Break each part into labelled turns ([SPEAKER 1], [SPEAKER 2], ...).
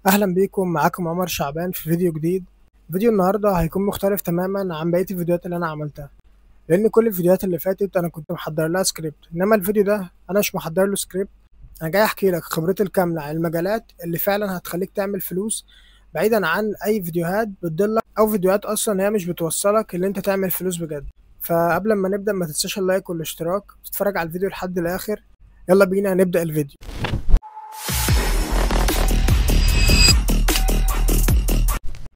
[SPEAKER 1] اهلا بيكم، معاكم عمر شعبان في فيديو جديد. فيديو النهارده هيكون مختلف تماما عن بقية الفيديوهات اللي انا عملتها، لان كل الفيديوهات اللي فاتت انا كنت محضر لها سكريبت، انما الفيديو ده انا مش محضر له سكريبت. انا جاي احكي لك خبرتي الكاملة عن المجالات اللي فعلا هتخليك تعمل فلوس، بعيدا عن اي فيديوهات بتضلك او فيديوهات اصلا هي مش بتوصلك اللي انت تعمل فلوس بجد. فقبل ما نبدا ما تنساش ال like والاشتراك، تتفرج على الفيديو لحد الاخر. يلا بينا نبدا الفيديو.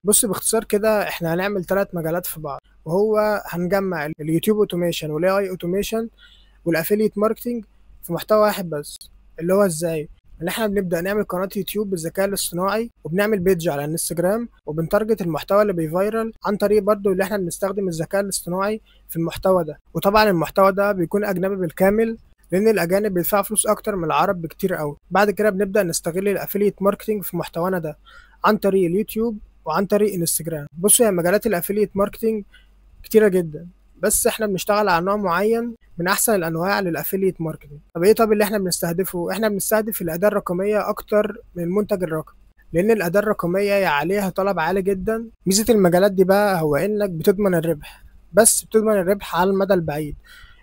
[SPEAKER 1] بص، باختصار كده احنا هنعمل 3 مجالات في بعض، وهو هنجمع ال YouTube automation وال AI automation وال affiliate marketing في محتوى واحد بس، اللي هو ازاي ان احنا بنبدا نعمل قناة يوتيوب بالذكاء الاصطناعي، وبنعمل page على الانستجرام، وبن target المحتوى اللي بي viral عن طريق برضو اللي احنا بنستخدم الذكاء الاصطناعي في المحتوى ده. وطبعا المحتوى ده بيكون اجنبي بالكامل، لان الاجانب بيدفعوا فلوس اكتر من العرب بكتير قوي. بعد كده بنبدا نستغل ال affiliate marketing في محتوانا ده عن طريق اليوتيوب وعن طريق انستجرام. بصوا، يا مجالات ال affiliate marketing كتيرة جدا، بس احنا بنشتغل على نوع معين من احسن الانواع لل affiliate marketing. طب ايه طب اللي احنا بنستهدفه؟ احنا بنستهدف الاداة الرقمية اكتر من المنتج الرقمي، لان الاداة الرقمية عليها طلب عالي جدا. ميزة المجالات دي بقى هو انك بتضمن الربح، بس بتضمن الربح على المدى البعيد.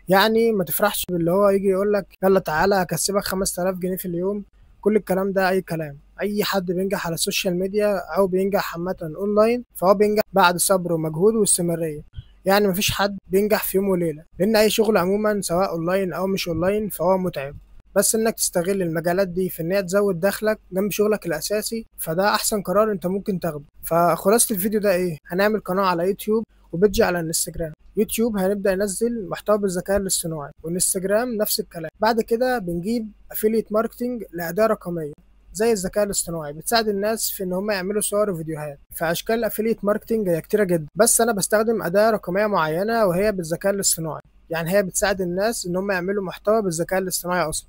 [SPEAKER 1] يعني ما تفرحش باللي هو يجي يقول لك يلا تعالى هكسبك 5000 جنيه في اليوم. كل الكلام ده اي كلام. اي حد بينجح على ال social media او بينجح عامة اونلاين فهو بينجح بعد صبر ومجهود واستمراريه. يعني مفيش حد بينجح في يوم وليلة، لان اي شغل عموما سواء اونلاين او مش اونلاين فهو متعب. بس انك تستغل المجالات دي في ان هي تزود دخلك جنب شغلك الاساسي، فده احسن قرار انت ممكن تاخده. فخلاصه الفيديو ده ايه؟ هنعمل قناة على يوتيوب و page على الانستجرام. يوتيوب هنبدا ننزل محتوى بالذكاء الاصطناعي، والانستجرام نفس الكلام. بعد كده بنجيب affiliate marketing لاداه رقمية زي الذكاء الاصطناعي، بتساعد الناس في ان هم يعملوا صور وفيديوهات. فاشكال ال affiliate marketing هي كتيرة جدا، بس انا بستخدم اداه رقمية معينة وهي بالذكاء الاصطناعي. يعني هي بتساعد الناس ان هم يعملوا محتوى بالذكاء الاصطناعي اصلا.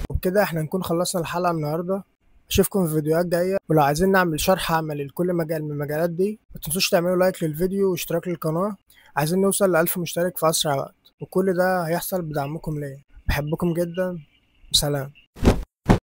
[SPEAKER 1] وبكده احنا نكون خلصنا الحلقة النهارده. اشوفكم في فيديوهات جاية، ولو عايزين نعمل شرح عملي لكل مجال من المجالات دي ما تنسوش تعملوا like للفيديو واشتراك للقناة. عايزين نوصل ل1000 مشترك في اسرع وقت، وكل ده هيحصل بدعمكم ليا. بحبكم جدا، سلام.